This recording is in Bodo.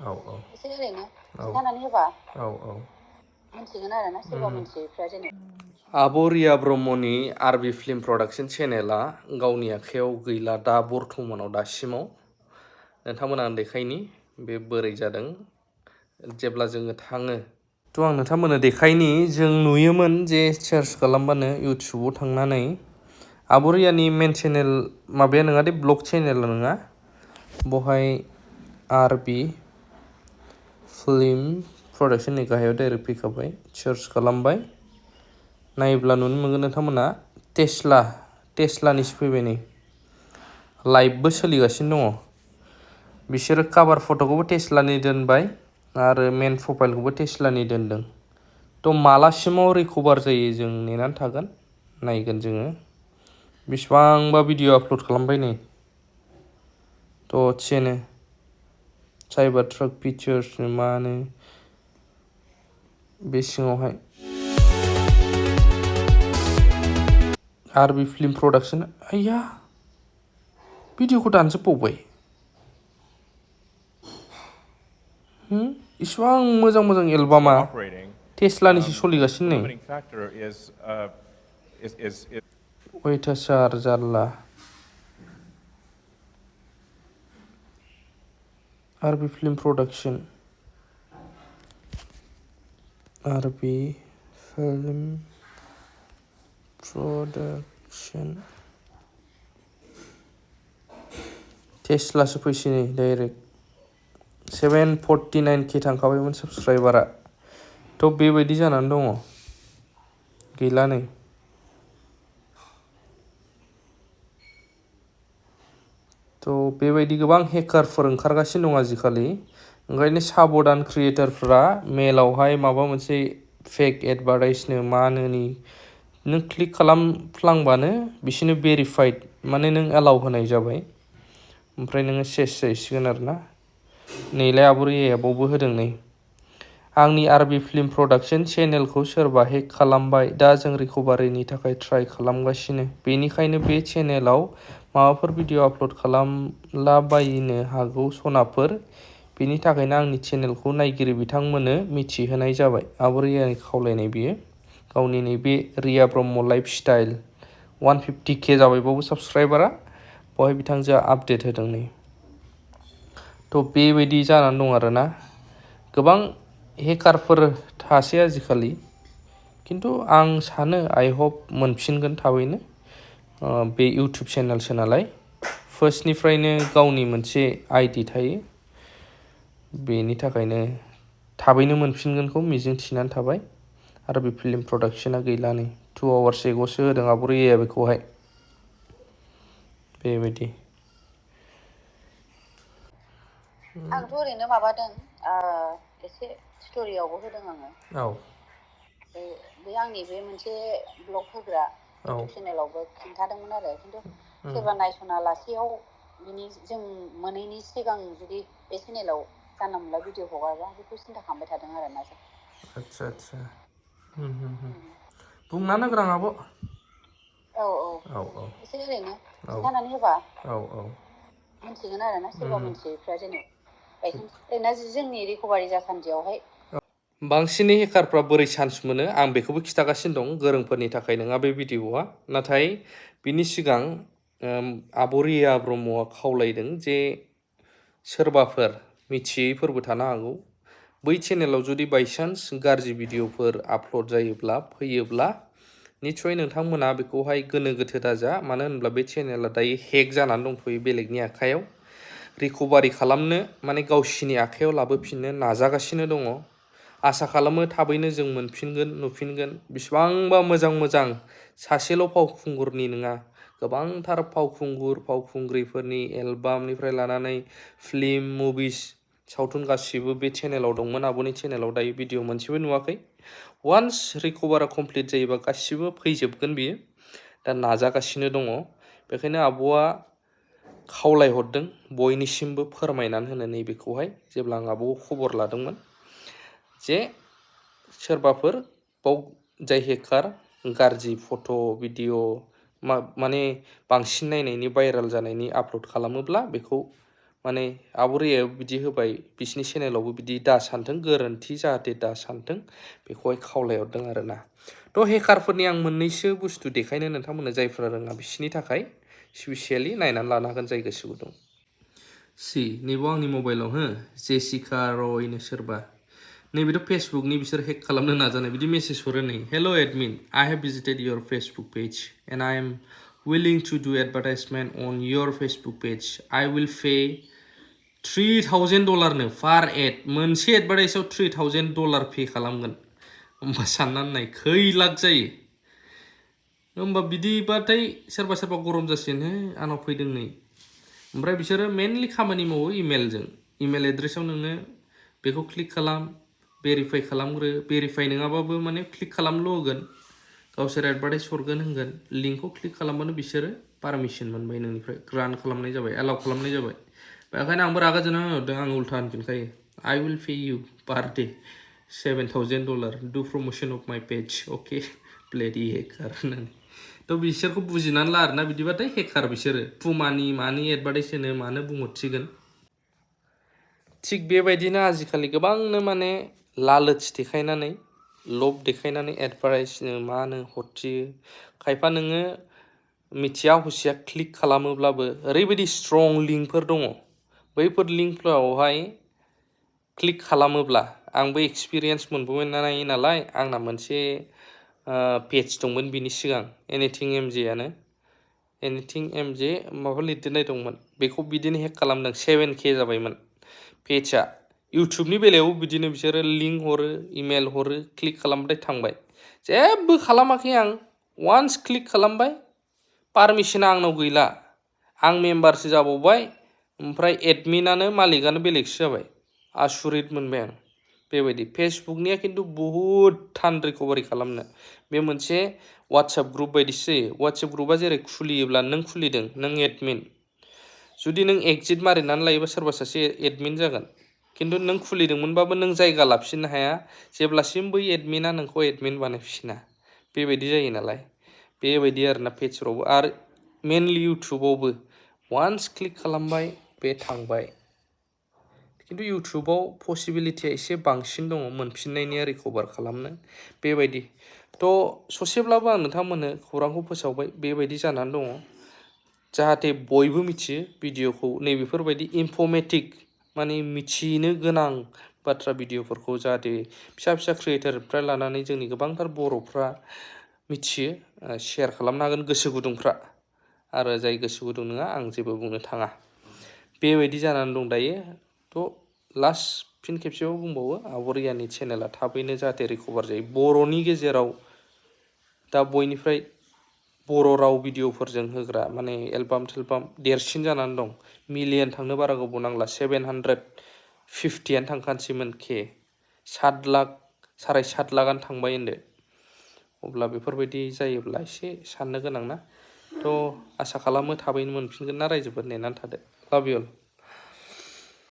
एसे ओरैनो खिन्थानानै होबा मिन्थिगोन आरो ना सोरबा मिन्थियैफ्रा जेनेबा आब' रिया ब्रह्मनि आरबि फिल्म प्रडाक्सन चेनेला गावनि आखायाव गैला दा बर्थमानाव दासिमाव नोंथांमोना देखायनि बे बोरै जादों जेब्ला जोङो थाङो थ' आं नोंथांमोननो देखायनि जों नुयोमोन जे सार्च खालामबानो इउटुबाव थांनानै आब' रियानि मेन चेनेल माबाया नङा दे ब्लग चेनेल नङा बहाय आरबि फिल्म प्रडाक्सननि गाहायाव डाइरेक्ट फैखाबाय सार्च खालामबाय नायोब्ला नुनो मोनगोन नोंथांमोना टेस्लानिसो फैबाय नै लाइभबो सोलिगासिनो दङ बिसोरो काभार फट'खौबो टेस्लानि दोनबाय आरो मेन प्रफाइलखौबो टेस्लानि दोनदों थ' मालासिमाव रिकभार जायो जों नेनानै थागोन नायगोन जोङो बेसेबांबा भिडिअ आपल'ड खालामबाय नै दसेनो साइबार ट्राक पिक्चार्स मानो बे सिङावहाय आरबि फिल्म प्रडाक्सन आया भिडिअखौ दानजोबबावबाय इसिबां मोजां मोजां एलबामा टेस्लानिसो सोलिगासिनो नै अयथासार जारला आरबि फिल्म प्रडाक्सन टेस्लासो फैसै नै डाइरेक्ट 749K थांखाबायमोन साबसक्राइबारा थ' बेबायदि जानानै दङ गैला नै थ' बेबायदि गोबां हेकारफोर ओंखारगासिनो दं आजिखालि ओंखायनो साबधान क्रिएटरफ्रा मेलावहाय माबा मोनसे फेक एडभार्टाइजनो मानोनि नों क्लिक खालामफ्लांबानो बिसोरनो भेरिफाइड माने नों एलाउ होनाय जाबाय ओमफ्राय नोङो सेस जाहैसिगोन आरोना नैलाय आब' रियाया बावबो होदों नै आंनि आरबि फिल्म प्रडाक्सन चेनेलखौ सोरबा हेक खालामबाय दा जों रिकभारिनि थाखाय ट्राइ खालामगासिनो बेनिखायनो बे चेनेलाव माबाफोर भिडिअ आपल'ड खालामलाबायनो हागौ सनाफोर बेनि थाखायनो आंनि चेनेलखौ नायगिरि बिथांमोननो मिथिहोनाय जाबाय आब' रियानि खावलायनाय बियो गावनि नैबे रिया ब्रह्म लाइफ स्टाइल 150K जाबायबावो साबसक्राइबारा बहाय बिथांजोआ आपडेट होदों नै थ' बेबायदि जानानै दं आरोना गोबां हेकारफोर थासै आजिखालि खिन्थु आं सानो आइ होप मोनफिनगोन थाबैनो बे इउटुब चेनेलसो नालाय फार्स्टनिफ्रायनो गावनि मोनसे आइडि थायो बेनि थाखायनो थाबैनो मोनफिनगोनखौ मिजिं थिनानै थाबाय आरो बे फिल्म प्रडाक्सना गैला नै 2 आवार्स एग'सो होदों आब' रियाया बेखौहाय बेबायदि आंथ' ओरैनो माबादों एसे स्ट'रियावबो होदों आङो बे आंनि बे मोनसे ब्लग होग्रा इउटुब चेनेलावबो खिन्थादोंमोन आरो खिन्थु सोरबा नायस'ना लासेयाव बिनि जों मोनैनि सिगां जुदि बे चेनेलाव जानला मोनला भिडिअ हगारबा बेखौ सिन्था खालामबाय थादों आरोना जों आदसा बुंनानै होग्रा आब' औ एसे ओरैनो खिन्थानानै होबा मिन्थिगोन आरो ना सोरबा मिन्थियैफ्रा जेनेबा बायसान्स ओरैनो जोंनि रिकभारि जासान्दियावहाय बांसिनै हेकारफ्रा बोरै चान्स मोनो आं बेखौबो खिन्थागासिनो दं गोरोंफोरनि थाखाय नङा बे भिडिअआ नाथाय बिनि सिगां आब' रिया ब्रह्मआ खावलायदों जे सोरबाफोर मिथियैफोरबो थानो हागौ बै चेनेलाव जुदि बायसान्स गाज्रि भिडिअफोर आपल'ड जायोब्ला फैयोब्ला निस्सय नोंथांमोना बेखौहाय गोनो गोथो दाजा मानो होनब्ला बे चेनेला दायो हेक जानानै दंथ'यो बेलेगनि आखायाव रिकभारि खालामनो माने गावसिनि आखायाव लाबोफिननो नाजागासिनो दङ आसा खालामो थाबैनो जों मोनफिनगोन नुफिनगोन बिसिबांबा मोजां सासेल' फावखुंगुरनि नङा गोबांथार फावखुंग्रिफोरनि एलबामनिफ्राय लानानै फिल्म मुभिस सावथुन गासिबो बे चेनेलाव दंमोन आब'नि चेनेलाव दायो भिडिअ मोनसेबो नुवाखै वान्स रिकभारा कमप्लिट जायोबा गासिबो फैजोबगोन बियो दा नाजागासिनो दङ बेखायनो आब'आ खावलायहरदों बयनिसिमबो फोरमायनानै होनो नैबेखौहाय जेब्ला आं आब'खौ खबर लादोंमोन जे सोरबाफोर बाव जाय हेकार गाज्रि फट' भिडिअ माने बांसिन नायनायनि भाइरेल जानायनि आपल'ड खालामोब्ला बेखौ माने आब' रियायाव बिदि होबाय बिसिनि चेनेलावबो बिदि दा सानथों गोरोन्थि जाहाथे दा सानथों बेखौहाय खावलायहरदों आरोना थ' हेकारफोरनि आं मोननैसो बुस्थु देखायनो नोंथांमोननो जायफ्रा रोङा बिसिनि थाखाय स्पेसियेलि नायनानै लानो हागोन जाय गोसो गुदुं सि नैबाव आंनि मबाइलाव हो जेसिका रयनो सोरबा नैबेथ' फेसबुकनि बिसोर हेक खालामनो नाजानाय बिदि मेसेज हरो नै hello' admin I have visited your Facebook page and I am willing to do advertisement on your Facebook page. I will pay $3,000 know far Ed मोनसे एडभार्टाइजआव $3,000 पे खालामगोन होमबा साननानै नाय खै लाख जायो होमबा बिदिबाथाय सोरबा सोरबा गरम जासिगोन हे आंनाव फैदों नै ओमफ्राय बिसोरो मेनलि खामानि मावो इमेलजों इमेल एड्रेसाव नोङो बेखौ क्लिक खालाम भेरिफाइ खालामग्रो भेरिफाइ नङाबाबो माने क्लिक खालामल' होगोन गावसोर एडभार्टाइज हरगोन होनगोन लिंकखौ क्लिक खालामबानो बिसोरो पारमिसन मोनबाय नोंनिफ्राय ग्रान्ट खालामनाय जाबाय एलाउ खालामनाय जाबाय बेखायनो आंबो रागा जोंनानै हरदों आं उल्था होनफिनखायो I will pay you per day $7,000 do promotion of my page okay bloody hacker होननानै थ' बिसोरखौ बुजिनानै ला आरोना बिदिबाथाय हेकार बिसोरो पुमानि मानि एडभार्टाइज होनो मानो बुंहरसिगोन थिग बेबायदिनो आजिखालि गोबांनो माने लालच देखायनानै लब देखायनानै एडभार्टाइजनो मानो हरथियो खायफा नोङो मिथिया हुसिया क्लिक खालामोब्लाबो ओरैबायदि स्ट्रं लिंकफोर दङ बैफोर लिंकफोरावहाय क्लिक खालामोब्ला आंबो एक्सपिरियेन्स मोनबोनाय नालाय आंना मोनसे पेज दंमोन बिनि सिगां एनिथिं एमजेआनो एनिथिं एमजे माबा लिरदेरनाय दंमोन बेखौ बिदिनो हेक खालामदों 7K जाबायमोन पेजआ इउटुबनि बेलायाव बिदिनो बिसोरो लिंक हरो इमेल हरो क्लिक खालामबाथाय थांबाय जेबो खालामाखै आं वान्स क्लिक खालामबाय पारमिसना आंनाव गैला आं मेम्बारसो जाबावबाय ओमफ्राय एडमिनानो मालिकानो बेलेगसो जाबाय आसुरित मोनबाय आं बेबायदि फेसबुकनिया खिन्थु बहुद थान रिकभारि खालामनो बे मोनसे वाट्सएप ग्रुप बायदिसो जायो वाट्सएप ग्रुपआ जेरै खुलियोब्ला नों खुलिदों नों एडमिन जुदि नों एक्जिट मारिनानै लायोबा सोरबा सासे एडमिन जागोन खिन्थु नों खुलिदोंमोनबाबो नों जायगा लाफिननो हाया जेब्लासिम बै एडमिना नोंखौ एडमिन बानायफिना बेबायदि जायो नालाय बेबायदि आरोना पेजफोरावबो आरो मेनलि इउटुबावबो वान्स क्लिक खालामबाय बे थांबाय खिन्थु इउटुबाव पसिबिलिटिया एसे बांसिन दङ मोनफिननायनिया रिकभार खालामनो बेबायदि थ' ससेब्लाबो आं नोंथांमोननो खौरांखौ फोसावबाय बेबायदि जानानै दङ जाहाथे बयबो मिथियो भिडिअखौ नैबेफोरबायदि इनफर्मेटिभ माने मिथिनो गोनां बाथ्रा भिडिअफोरखौ जाहाथे फिसा फिसा क्रिएटरनिफ्राय लानानै जोंनि गोबांथार बर'फ्रा मिथियो शेयार खालामनो हागोन गोसो गुदुंफ्रा आरो जाय गोसो गुदुं नङा आं जेबो बुंनो थाङा बेबायदि जानानै दं दायो थ' लास्ट फिन खेबसेबाव बुंबावो आब' रियानि चेनेला थाबैनो जाहाथे रिकभार जायो बर'नि गेजेराव दा बयनिफ्राय बर' राव भिडिअफोरजों होग्रा माने एलबाम थेलबाम देरसिन जानानै दं मिलियन थांनो बारा गोबाव नांला 750 थांखानोसैमोन के 7 लाख 7.5 लाखआनो थांबाय होनदो अब्ला बेफोरबायदि जायोब्ला एसे साननो गोनां ना थ' आसा खालामो थाबैनो मोनफिनगोन ना रायजोफोर नेनानै थादो लाभ इउ अल